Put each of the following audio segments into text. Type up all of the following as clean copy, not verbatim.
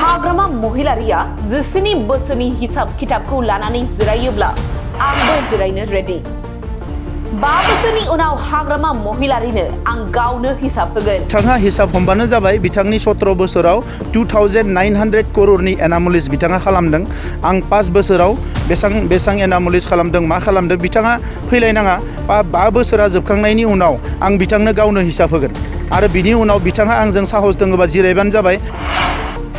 हाग्रामा महिलारिया 14 बोसोरनि हिसाब खिताबखौ लानानै जिरायोब्ला आंबो जिरायनो रेडि। 5 बोसोरनि उनाव हाग्रामा महिलारिनो आं गावनो हिसाब होगोन। बिथाङा हिसाब हमबानो जाबाय। बिथांनि 17 बोसोराव 2900 करोड़नि एनामलिस बिथाङा खालामदों। आं 5 बोसोराव बेसां एनामलिस खालामदों, मा खालामदों बिथाङा फैलायनाङा। 5 बोसोरा जोबखांनायनि उनाव आं बिथांनो गावनो हिसाब होगोन आरो बिनि उनाव बिथाङा आंजों साहस दङबा जिरायबानो जाबाय।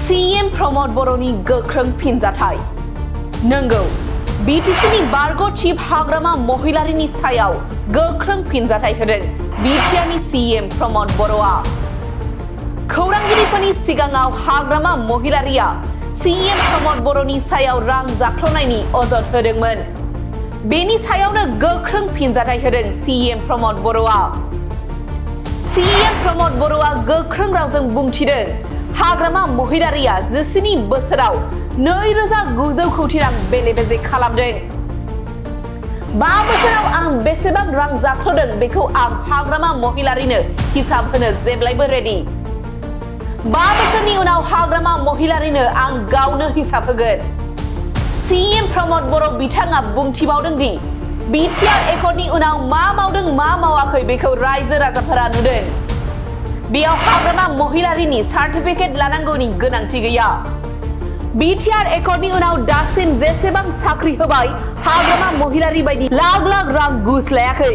सीएम प्रमोद बर'नि गोख्रों फिनजाथाय। नंगौ, बीटीसीनि बारग' चिफ हाग्रामा महिलारिनि सायाव गोख्रों फिनजाथाय होदों बीटीआरनि सीएम प्रमोद बर'आ। खौरांगिरिफोरनि सिगाङाव हाग्रामा महिलारिया सीएम प्रमोद बर'नि सायाव रां जाख्ल'नायनि अजद होदोंमोन। बेनि सायावनो गोख्रों फिनजाथाय होदों सीएम प्रमोद बर'आ। सीएम प्रमोद बर'आ गोख्रों रावजों बुंथिदों हाग्रामा महिलारिया 14 बोसोराव 2900 कोटी रां बेले-बेजे खालामदों। 5 बोसोराव आं बेसेबां रां जाख्ल'दों बेखौ आं हाग्रामा महिलारिनो हिसाब होनो जेब्लायबो रेडि। 5 बोसोरनि उनाव हाग्रामा महिलारिनो आं गावनो हिसाब होगोन। सीएम प्रमोद बर' बिथाङा बुंथिबावदों दि बीटीआर एकर्डनि उनाव मा मावदों मा मावाखै बेखौ रायजो राजाफोरा नुदों। बेयाव हाग्रामा महिलारिनि सार्टिफिकेट लानांगौनि गोनांथि गैया। बीटीआर एकर्डनि उनाव दासिम जेसेबां साख्रि होबाय हाग्रामा महिलारि बायदि लाख लाख रां घुस लायाखै।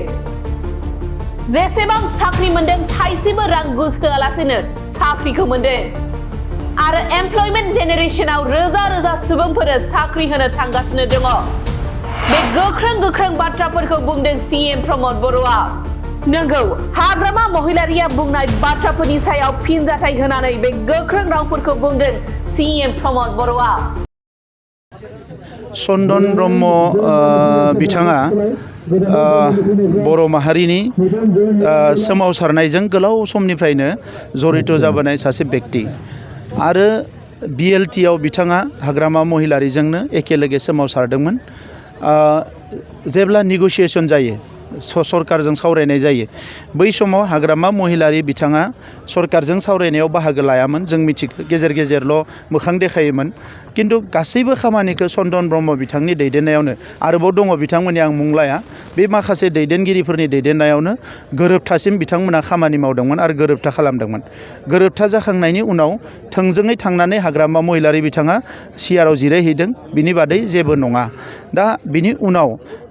जेसेबां साख्रि मोनदों थाइसेबो रां घुस होआलासेनो साख्रिखौ मोनदों आरो एमप्लयमेन्ट जेनेरेशनाव रोजा रोजा सुबुंफोरनो साख्रि होनो थांगासिनो दङ। बे गोख्रों बाथ्राफोरखौ बुंदों सीएम प्रमोद बर'आ। नंगौ, हाग्रामा महिलारिया बुंनाय बाथ्राफोरनि सायाव फिनजाथाय होनानै बे गोख्रों रावफोरखौ बुंदों सीएम प्रमोद बर'आ। चन्दन ब्रह्म बिथाङा बर' माहारिनि सोमावसारनायजों गोलाव समनिफ्रायनो जड़ित जाबोनाय सासे बेक्ति आरो बिएलटिआव बिथाङा हाग्रामा महिलारिजोंनो एखेलगे सोमावसारदोंमोन। जेब्ला निगोसिएशन जायो, सरकारजों सावरायनाय जायो, बै समाव हाग्रामा महिलारि बिथाङा सरकारजों सावरायनायाव बाहागो लायामोन। जों मिथिगौ, गेजेर गेजेरल' मोखां देखायोमोन। किन्तु गासैबो खामानिखौ चन्दन ब्रह्म बिथांनि दैदेननायावनो, आरोबाव दङ बिथांमोननि आं मुं लाया, बे माखासे दैदेनगिरिफोरनि दैदेननायावनो गोरोबथासिम बिथांमोना खामानि मावदोंमोन आरो गोरोबथा खालामदोंमन। गोरोबथा जाखांनायनि उनाव थोंजोङै थांनानै हाग्रामा महिलारि बिथाङा सिआरआव जिरायहैदों, बिनि बादै जेबो नङा। दा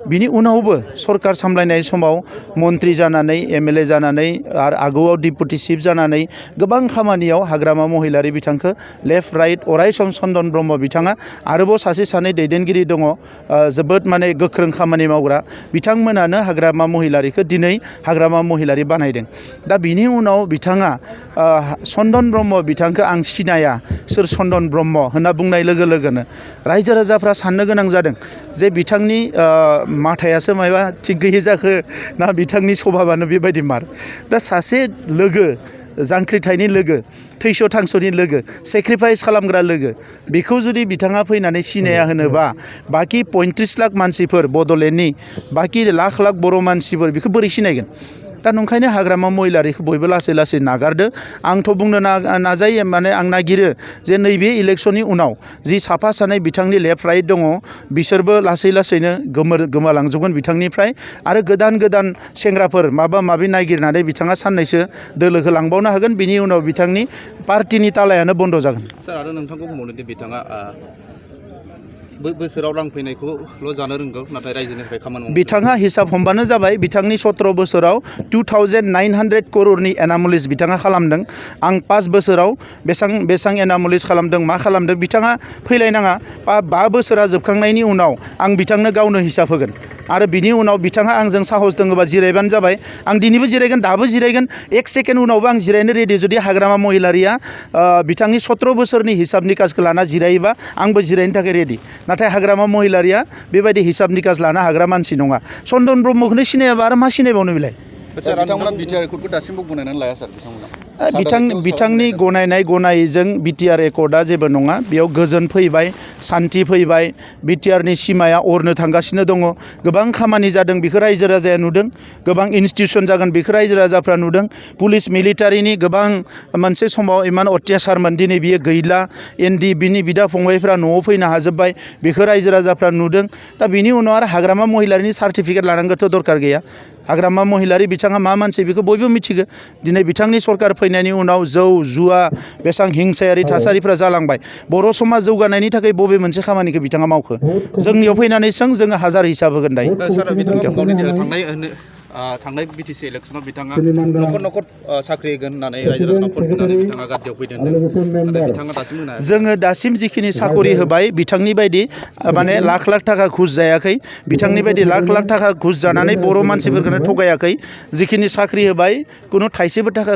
बिनि उनावबो सरकार सामलायनाय समाव मन्त्रि जानानै, एमएलए जानानै आरो आगोआव डिपुटि चिफ जानानै गोबां खामानियाव हाग्रामा महिलारि बिथांखौ लेफ्ट राइट अरायसम चन्दन ब्रह्म बिथाङा आरोबाव सासे सानै दैदेनगिरि दङ, जोबोद माने गोख्रों खामानि मावग्रा बिथांमोनानो हाग्रामा महिलारिखौ दिनै हाग्रामा महिलारि बानायदों। दा बिनि उनाव बिथाङा चन्दन ब्रह्म बिथांखौ आं सिनाया, सोर चन्दन ब्रह्म होनना बुंनाय लोगो लोगोनो रायजो राजाफ्रा साननो गोनां जादों जे बिथांनि माथायासो मायबा थिग गैयै जाखो ना बिथांनि सभाबानो बेबायदि मार। दा सासे लोगो, जांख्रिथायनि लोगो, थैस' थांस'नि लोगो, सेक्रिफाइस खालामग्रा लोगो, बेखौ जुदि बिथाङा फैनानै सिनाया होनोबा बाखि 35 लाख मानसिफोर बड'लेण्डनि, बाखि लाख लाख बर' मानसिफोर बेखौ बोरै सिनायगोन? दा नंखायनो हाग्रामा महिलारिखौ बयबो लासै लासै नागारदो। आंथ' बुंनो नाजायो, माने आं नागिरो जे नैबे इलेक्शननि उनाव जि साफा सानै बिथांनि लेफ्ट राइट दङ बिसोरबो लासै लासैनो गोमालांजोबगोन बिथांनिफ्राय आरो गोदान सेंग्राफोर माबा माबि नागिरनानै बिथाङा साननैसो दोलोखौ लांबावनो हागोन। बिनि उनाव बिथांनि पार्टिनि तालायानो बन्द जागोन। सार, आरो नोंथांखौ बुंबावदों दि बिथाङा बोसोराव रां फैनायखौल' जानो रोंगौ, नाथाय रायजोनिफ्राय खामानि मावनो बिथाङा हिसाब हमबानो जाबाय। बिथांनि 17 बोसोराव 2900 करोड़नि एनामलिस बिथाङा खालामदों। आं 5 बोसोराव बेसां एनामलिस खालामदों, मा खालामदों बिथाङा फैलायनाङा। 5 बोसोरा जोबखांनायनि उनाव आं बिथांनो गावनो हिसाब होगोन आरो बिनि उनाव बिथाङा आंजों साहस दङबा जिरायबानो जाबाय। आं दिनैबो जिरायगोन, दाबो जिरायगोन, 1 सेकेन्ड उनावबो आं जिरायनो रेडि। जुदि हाग्रामा महिलारिया बिथांनि 17 बोसोरनि हिसाब निकासखौ लाना जिरायोबा आंबो जिरायनो थाखाय रेडि। नाथाय हाग्रामा महिलारिया बेबायदि हिसाब निकास लानो हाग्रा मानसि नङा। चन्दन ब्रह्मखौनो सिनायाबा आरो मा सिनायबावनो बेलाय? बिथांमोना बिटिआर एकर्डखौ दासिमबो गनायनानै लाया सार बिथांमोना। बिथांनि गनायनाय गनायैजों बिटिआर एकर्डआ जेबो नङा बेयाव गोजोन फैबाय सान्थि फैबाय बिटिआरनि सिमाया अरनो थांगासिनो दङ गोबां खामानि जादों बेखौ रायजो राजाया नुदों गोबां इन्स्टिटिउसन जागोन बेखौ रायजो राजाफ्रा नुदों पुलिस मिलिटारिनि गोबां मोनसे समाव इमान अत्याचारमोन दिनै बियो गैला बिनि बिदा फंबायफ्रा न'आव फैनो हाजोब्बाय बेखौ रायजो राजाफ्रा नुदों दा बिनि उनाव आरो हाग्रामा महिलारिनि सार्टिफिकेट लानांगौथ' दरकार गैया हाग्रामा महिलारि बिथाङा मा मानसि बेखौ बयबो मिथिगौ दिनै बिथांनि सरकार फैनायनि उनाव जौ जुवा बेसां हिंसायारि थासारिफ्रा जालांबाय बर' समाज जौगानायनि थाखाय बबे मोनसे खामानिखौ बिथाङा मावखो जोंनियाव फैनानै जोङो हाजार हिसाब होगोन दायो सार बिथाङा थांनाय बिटिसि इलेक्सनाव बिथाङा न'खर न'खर साख्रि होगोन होननानै रायजो राजानाव फन होनानै बिथाङा गाद्दायाव फैदों नाथाय बिथाङा दासिम होनो हायाखै जोङो दासिम जिखिनि साकरि होबाय बिथांनि बायदि माने लाख लाख थाखा घुस जायाखै बिथांनि बायदि लाख लाख थाखा घुस जानानै बर' मानसिफोरखौनो थगायाखै जिखिनि साख्रि होबाय खुनु थाइसेबो थाखा